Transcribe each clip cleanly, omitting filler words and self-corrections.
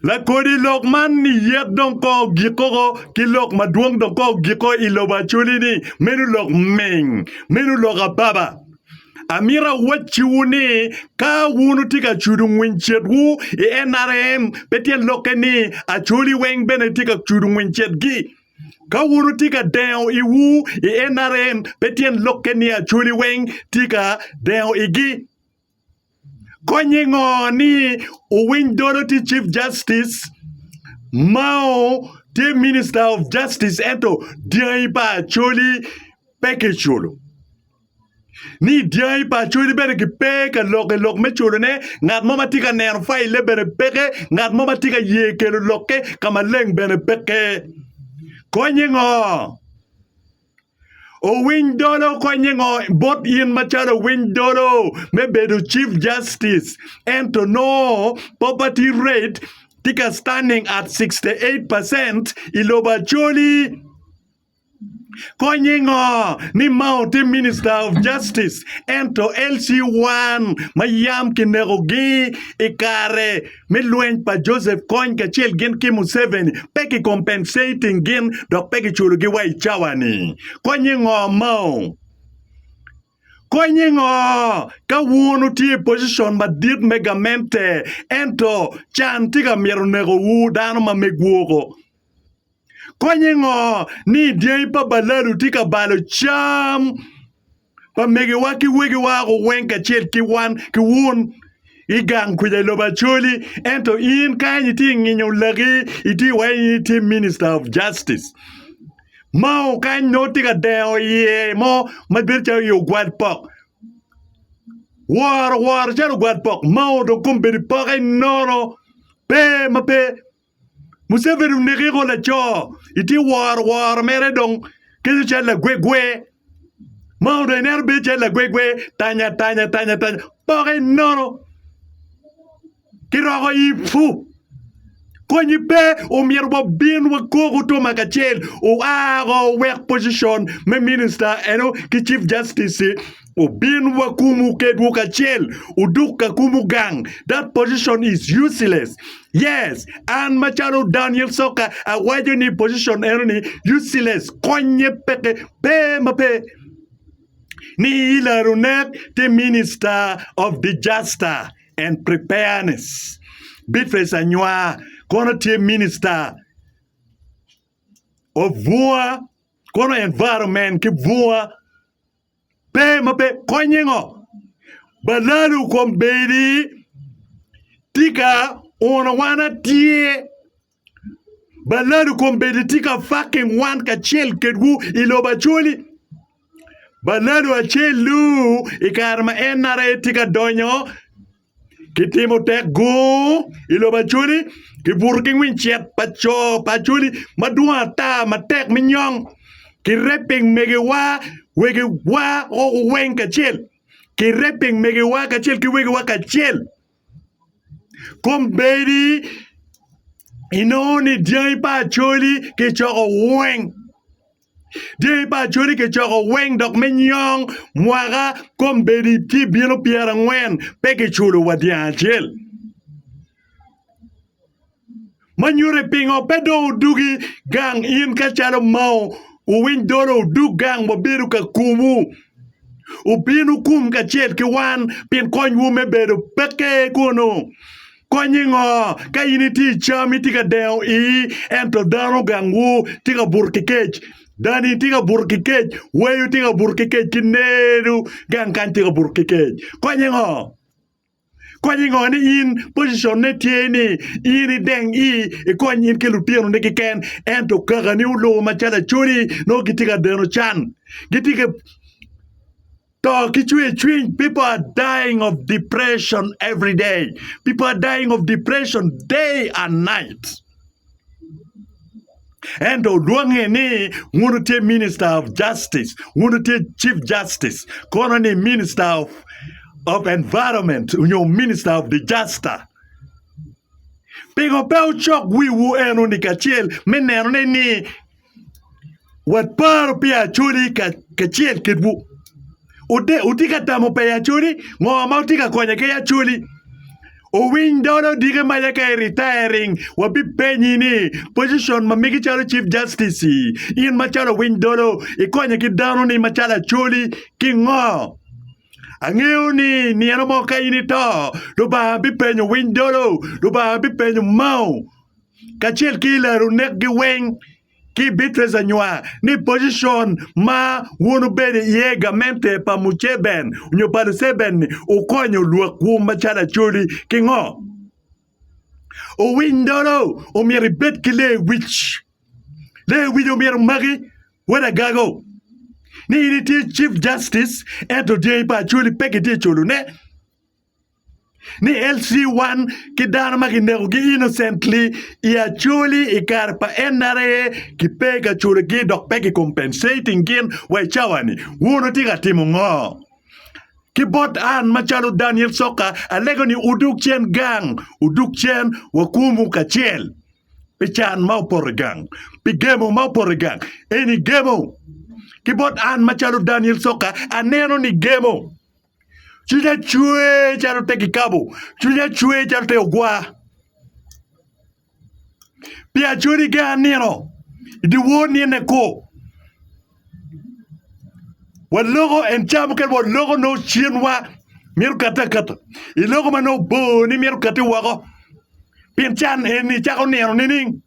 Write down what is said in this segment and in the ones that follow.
Lakodi lok man ni yet dong kong ogikoko ki lok madwong dong kong ogiko i lobo Acholi ni meno lok ming, meno lok ababa. Amito awacciwu ni ka wun wutye ka cudo ngwiny cetwu i NRM pe tyen lokke ni Acholi weng bene tye ka cudo ngwiny cetgi. Ka wun wutye ka dengo iwu i NRM pe tyen lokke ni Acholi weng tye ka dengo igi. Konye ngo ni owiny dolo tye Chief Justice, Mao tye Minister of Justice ento dyangi pa Acholi pe kiculo. Ni dyangi pa Acholi bene gipe ka lok i lok me culone, ngat mo ma tye ka neno faile bene peke, ngat mo ma tye ka ye kelo lokke ka maleng bene peke. Konye ngo? Owiny dolo konye ngo bot in macalo owiny dolo me bedo Chief Justice ento nongo poverty rate tye ka standing at 68 percent i lobo Acholi? Konye ngo ni Mao tye Minister of Justice ento LC1 ma yam kinekogi i kare me lweny pa Joseph Kony kacel gin ki Museveni pe ki compensating gin dok pe kiculogi wa i cawa ni. Konye ngo Mao? Konye ngo ka wun wutye i position madit me gamente ento can tye ka mito nekowu dano ma megwu oko? Konye ngo ni dyangi pa balalu tye ka balo cam pa megiwa ki wegiwa woko weng kacel ki wan ki wun i gang kwica i lobo Acholi ento in kany itye nginyo laki itye wa in itye minister of justice mao kany nongo tye ka dengo iye mo ma bedo calo i ogwal pok woro woro calo ogwal pok mao dong kombeddi poke nono pe ma pe Museveni onekiko laco itye woro woro mere dong keco calo lagwegwe ma dong ineno bedo calo lagwegwe tanya tanya tanya tanya poke nono kiroko i pu konyi pe omyero wabin wakoku tuma kacel oa o wek position me minister eno ki chief justice obin wakumu kedwu kacel oduk ka kumu gang that position is useless Yes, an macalo Daniel Soka awaco ni position eno ni useless, konye peke, pe ma pe. Ni Hillary Onek tye Minister of Disaster and Preparedness, Beatrice Anywar kono tye Minister of Bunga, kono Environment ki Bunga. Pe ma pe konye ngo? Balalo kombeddi tye ka uno wan atye. Balalo kombeddi tye ka fucking wan kacel kedwu i lobo Acholi. Balalo acel-lu i kare ma NRA tye ka donyo Kitimo tek gur i lobo Acholi, kibuto ki ngwiny cet pa co pa Acholi madwong ata matek me nyong, kireping megiwa, wegiwa weng kacel, kireping megiwa kacel ki wegiwa kacel. Kombeddi inongo ni dyangi pa Acholi kicoko weng. Dyangi pa Acholi kicoko weng dok me nyong mwaka kombeddi tye bino pyerangwen pe kiculo wa dyang acel. Ma nyuto pingo pe dong odugi gang in ka calo Mao wuwiny dolo wudug gang wabedo ka kumu wubin wukum kacel ki wan pien konywu me bedo peke kunu. Konye ngo ka in itye i cam itye ka dengo ii ento dano gangwu tye ka buto ki kec? Dani tye ka buto ki kec, weyo tye ka buto ki kec ki neru gang kany tye ka buto ki kec. Konye ngo? Konye ngo ni in position ne tye ni in ideng ii ikony in ki lutinoni keken ento kakani olubo macalo Acholi nongo gitye ka deno can gitye ka To ki cwer cwiny, people are dying of depression every day. People are dying of depression day and night. Ento olwonge ni wun tye minister of justice, wun tye chief justice, kono ni minister of, of environment nyo minister of disaster. Pingo pe wucok wiwu eno-ni kacel me nenone ni Waparo pi Acholi kacel kitwu. Wutye ka tamo pi Acholi? Ngo ma wutye ka konyo ki Acholi? Owiny dolo diki maca ka i retiring wabipenyi ni position ma megi calo Chief Justice in macalo owiny dolo ikonyo ki dano ni macalo Acholi ki ngo? Angeyo ni nino mo ka in ito Lubanga bipenyo owiny dolo, Lubanga bipenyo Mao kacel ki Ilari onekgi weng. ki Beatrice Anywar ni pocicon ma wun wubedo iye i gamente pa Muceben nyo pa Luceben-ni wukonyo lwakwu macalo Acholi ki ngo? Owiny dolo omyero ibed ki lewic. Lewic omyero omaki wod agago ni in itye Chief Justice ento dyangi pa Acholi pe kitye culone. ni LC1 ki dano ma kinekogi innocently i Acholi i kare pa NRA kipe ka culogi dok pe ki compensating gin wa i cawa ni. Wun wutye ka timo ngo? Ki bot an macalo Daniel Soka alego ni wudug cen gang, wudug cen wakumu kacel pi can ma opoto i gang, pi gemo ma opoto i gang. Eni gemo. Ki bot an macalo Daniel Soka aneno ni gemo. Cwinya cwer calo te kikabo, cwinya cwer calo te ogwa. Pi acodi ge anino, i dyewor nine kur. Waloko en ca mukene waloko nongo cinwa mito kati akata, iloko ma nongo bor ni mito kati woko. Pien can eni cako nino nining?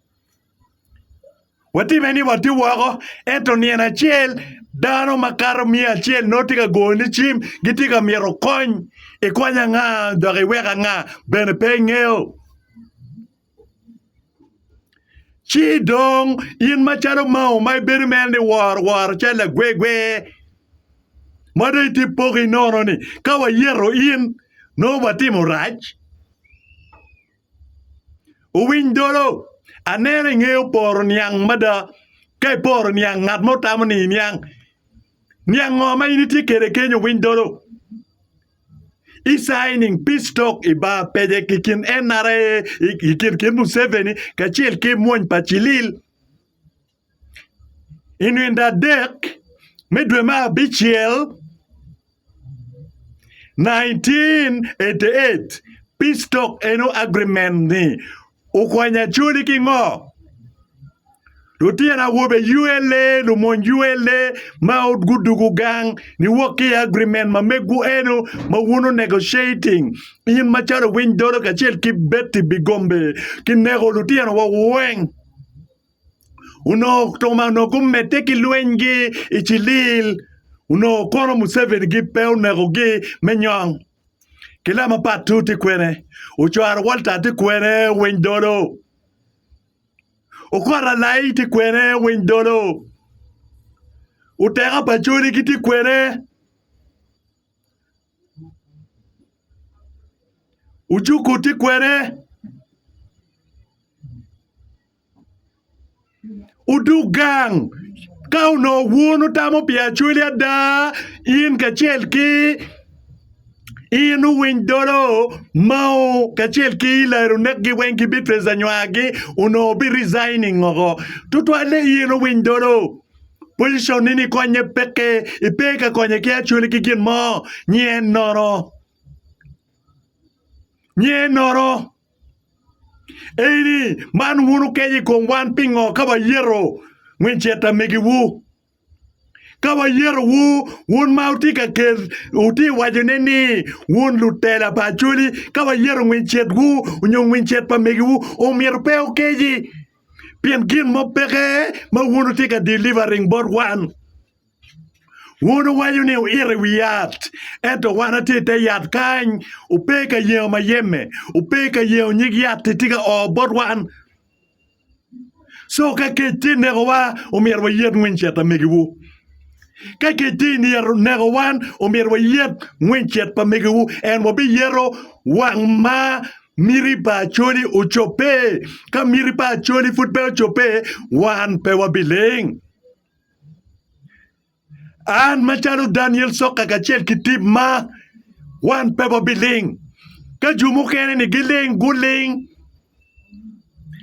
Watime ni watye woko, ento nino acel dano makato miya acel nongo tye ka goyoni cim, gitye ka mito kony. Ikony anga dok iwek anga bene pe ingeyo. Ci dong in macalo mao ma ibedo mere ni woro woro calo lagwegwe ma dong itye poki nono-ni, ka wayeto in nongo watimo rac. Wuwiny dolo, aneno ingeyo poro niang mada. Ka iporo niang, ngat mo tamo ni iniang. Niang ngo ma in itye kwede kenyo winy dolo? I signing peace talk i bar pece i kin NRA, i kin kin Museveni kacel ki mwony pa Cilil. I nino adek me dwe me abicel, 1988, Peace Talk eno agreement ni okonyo Acholi ki ngo? Lutino awobe ULA, lumony ULA ma gudugu gang niwok ki i agreement ma megwu eno ma wun wu negotiating in macalo Owiny Dolo kacel ki Betty Bigombe kineko lutino wa weng. Onongo toma onongo gumedde ki lwenygi i cilil, onongo kono Museveni-gi pe onekogi me nyong. Kila mapat tu tye kwene, Ocwaro Walter tye kwene, winy dolo. Okot Alai tye kwene, winy dolo. Oteka pa Acholi gitye kwene. Ojuku tye kwene. Wudug gang ka onongo wun wutamo pi Acholi ada, in kacel ki in owiny dolo Mao kacel ki Hillary onekgi weng ki Beatrice anywagi onongo bi resigning oko. Tutwalle in owiny dolo position ni ni konye peke ipe ka konye ki Acholi ki gin mo nye nono nye nono. Eni man wun wukeco i kom wan pingo ka wayeto ngwincit amegiwu? Ka wayetowu, wun ma wutye ka kel, wutye ka wacone ni wun lutela pa Acholi, ka wayeto ngwincitwu nyo ngwincit pa megiwu, omyero pe wukeci, pien gin mo peke ma wun wutye ka delivering bot wan. Wun wuwaco ni wuito i wi yat, ento wan atye i te yat kany. Wupe ka yengo mayeme, wupe ka yengo nyig yat-ti tye ka o bot wan. Co ka kec tye nekowa, omyero wayet ngwincet amegiwu. Ka kec tye neko wan, omyero wayet ngwincet pa megiwu, en wabiyeto wang ma miti pa Acholi ocobbe. Ka miti pa Acholi pud pe ocobbe, wan pe wabiling. An macalo Daniel Soka kacel ki timma, wan pe wabiling. Ka jo mukene-ni giling, guling.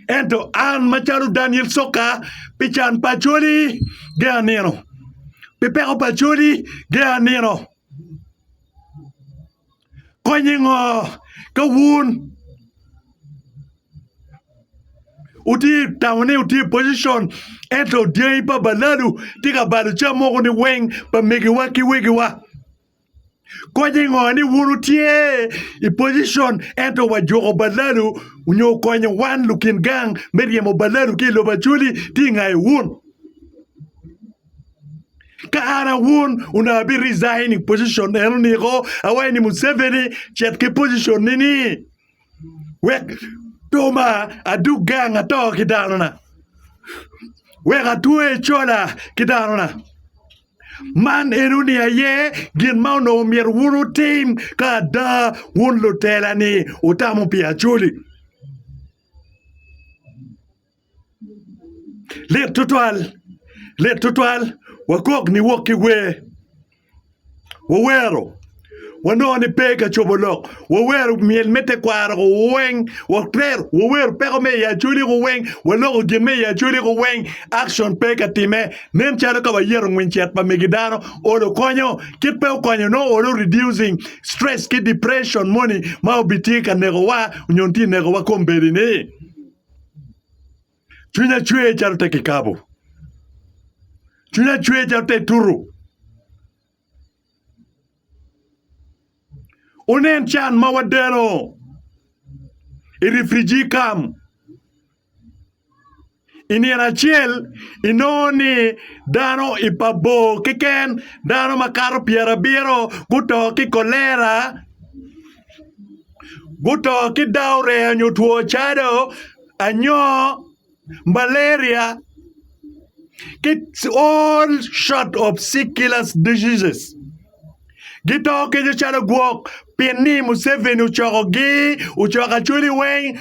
Ento an macalo Daniel Soka, pi can pa Acholi, ge anino. Pi peko pa Acholi, ge anino. Konye ngo ka wun wutye tamo ni wutye i pocicon ento dyangi pa balalu tye ka balo cam moko ni weng pa megiwa ki wegiwa? Konye ngo ni wun wutye i pocicon ento wajuko balalu nyo konyo wan lukin gang me ryemo balalu ki i lobo Acholi tye i ngayo wun? Ka an a wun, onongo abi resign i position eno niko, awaco ni Museveni cit ki position ni ni wek toma adug gang ato ki dano na, wek atwe cola ki dano na. Man eno ni aye gin ma onongo myero wun wutim ka ada wun lutela ni wutamo pi Acholi. Lit tutwal, lit tutwal, wakok niwok ki wer, wawero, wanongo ni pe ka cobo lok, wawero myel me tekwaro weng, watero, wawero peko me i Acholi weng, waloko gin me i Acholi weng, action pe ka time, nen calo ka wayero ngwiny cet pa megi dano, olo konyo, kit pe okonyo nongo olo reducing stress ki depression moni ma obitye ka nekowa nyo tye nekowa kombeddi ni. Cwinya cwer calo te kikabo, cwinya cwer calo te tutu. Wunen can ma wadeno i refugee camp. I nino acel inongo ni dano i pa bor keken dano makato pyerabiro guto ki kolera. Guto ki dawre nyo two cado, anyo, malaria, ki all sort of sick killers diseases. Gito kenyo calo gwok pien ni Museveni ocokogi, ocoko Acholi weng,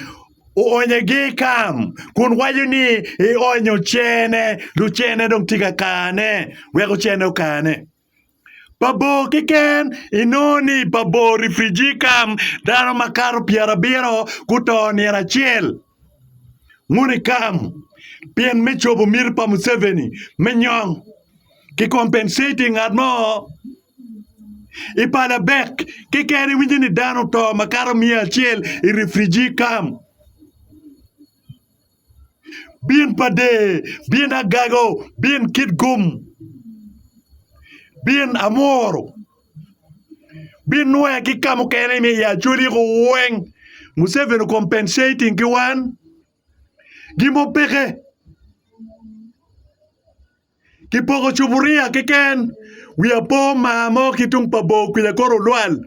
oonyogi i kam kun waco ni eonyo cene, lucene dong tye ka kane wek ocene okane. Pa bor keken, inongo ni i pa bor refugee camp dano makato pyerabiro guto nino acel moni camp pien me cobo miti pa Museveni me nyong ki compensating ngat mo i Palabek keken iwinyo ni dano oto makato miya acel i refugee camp. Bin pa der, bin agago, bin kit gum, bin amuru, bin nwoya ki ka mukene me i Acholi weng. Museveni compensating ki wan gin mo peke. Kipoko cuburia keken. Wiya po mar mo ki tung pa bor kwija kor olwal.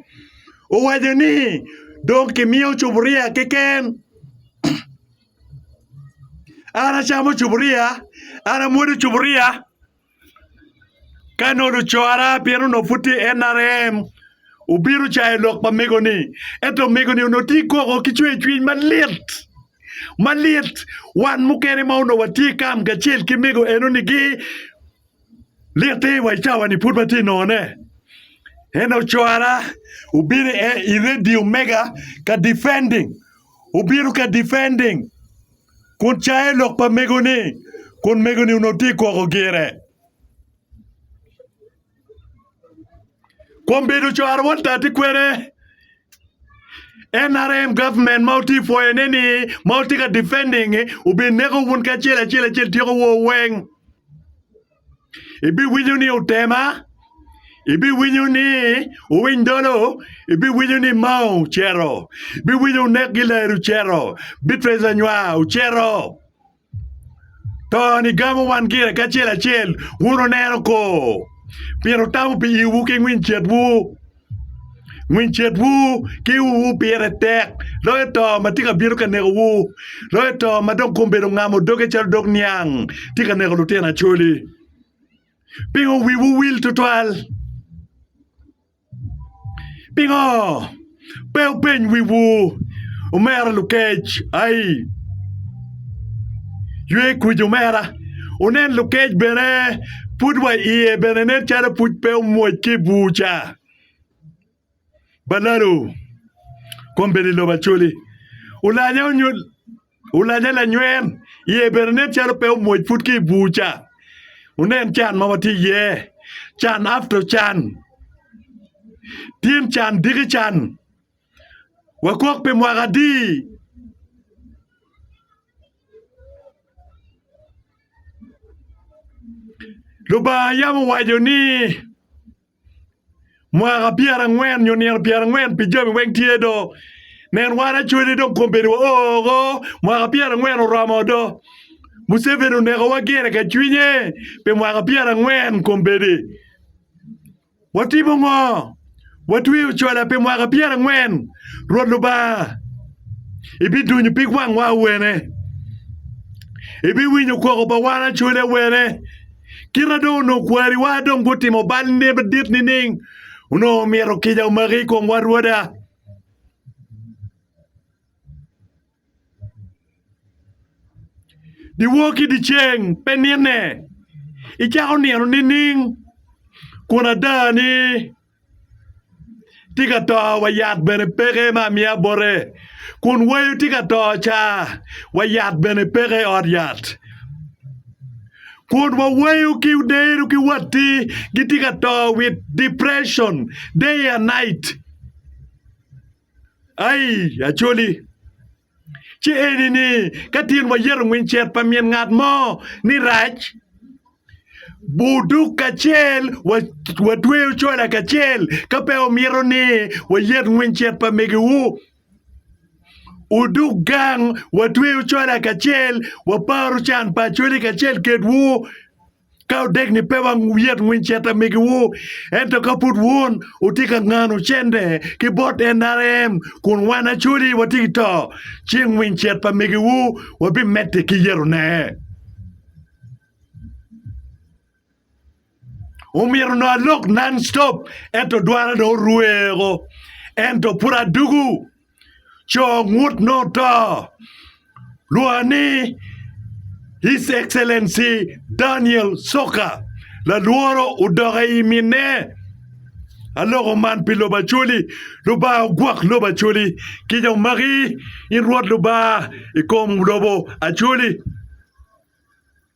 Owaco ni, Dong kimiyo cuburia keken. An acamo cuburia, an amwodo cuburia. Ka nongo lucora pien onongo pud tye i NRM obino cayo lok pa mego-ni, ento mego-ni onongo tye koko ki cwercwiny malit. Malit, wan mukene ma onongo watye i kam kacel ki mego enoni-gi, lit-ti wa i cawa-ni pud watye ka nongone. En ocwara obino i redio mega ka defending, obino ka defending kun cayo lok pa mego-ni, kun mego-ni onongo tye ka koko gire. Kombeddi ocwaro Walter tye kwede. NRM government ma wutye pwoyo ne ni ma wutye ka defending obineko wun ki acel acel acel tyeko woo weng. Ibiwinyo ni otema, ibiwinyo ni owiny dolo, ibiwinyo ni Mao ocito, ibiwinyo onek Gilead ocito, Beatrice Anywar ocito. To-ni gamo wan gire ki acel acel, wun wuneno ko, pien wutamo pi iwu ki ngwiny cetwu. Ngwiny cetwu ki iwu pire tek loyo to ma tye ka bino ka nekowu, loyo to ma dong kombeddi ongamo doge calo dog niang tye ka neko lutino Acholi. Pingo wiwu wil tutwal? Pingo pe wupeny wiwu, omera lukec? Ai, ywe kuc omera, wunen lukec bene pud wa iye bene nen calo pud pe omwoc ki i bur ca. Balalo kombeddi lobo Acholi olanya Olanya lanywen, iye bene nen calo pe omwoc pud ki i bur ca. Wunen can ma watye iye, can after can, tin can diki can. Wakok pi mwaka adi? Lubanga yam owaco ni mwaka pyerangwen nyo nino pyerangwen pi jami weng tye do. Nen wan Acholi dong kombeddi wa oo mwaka pyerangwen oromo do. Museveni onekowa gire ka cwinye pi mwaka pyerangwen kombeddi. Watimo ngo? Watweyo cola pi mwaka pyerangwen. Rwot Lubanga, ibidunyo pig wangwa awene? Ibiwinyo koko pa wan Acholi awene? Kite dong onongo kwariwa dong gutimo bal madit nining? Onongo mito kica omaki i komwa Rwoda. Dyewor ki dyeceng pe nine. Icako nino nining kun ada ni tye ka to wa yat bene peke me amiya bote, kun wayo tye ka to ca wa yat bene peke i ot yat, kun waweyo ki dero ki watti gitye ka to with depression day and night. Ai, Acholi, ci eni ni ka tin wayeto ngwiny cet pa min ngat mo ni rac, buduk kacel, watweyo cola kacel, ka pe wumito ni wayet ngwiny cet pa megiwu, wuduk gang, watweyo cola kacel, waparo can pa Acholi kacel kedwu. Ka odek ni pe wayet ngwiny cet amegiwu, ento ka pud wun wutye ka ngano cente ki bot NRM kun wan Acholi watye ki to, ci ngwiny cet pa megiwu wabimedde ki yetone. Omyero onongo alok non stop ento dwana dong orweko ento pud adugu. Co ngut nongo to. Lwonga ni His Excellency Daniel Soka lalworo odok i minne. Aloko man pi lobo Acholi. Lubanga ogwok lobo Acholi. Kica omaki in Rwot Lubanga i kom lobo Acholi.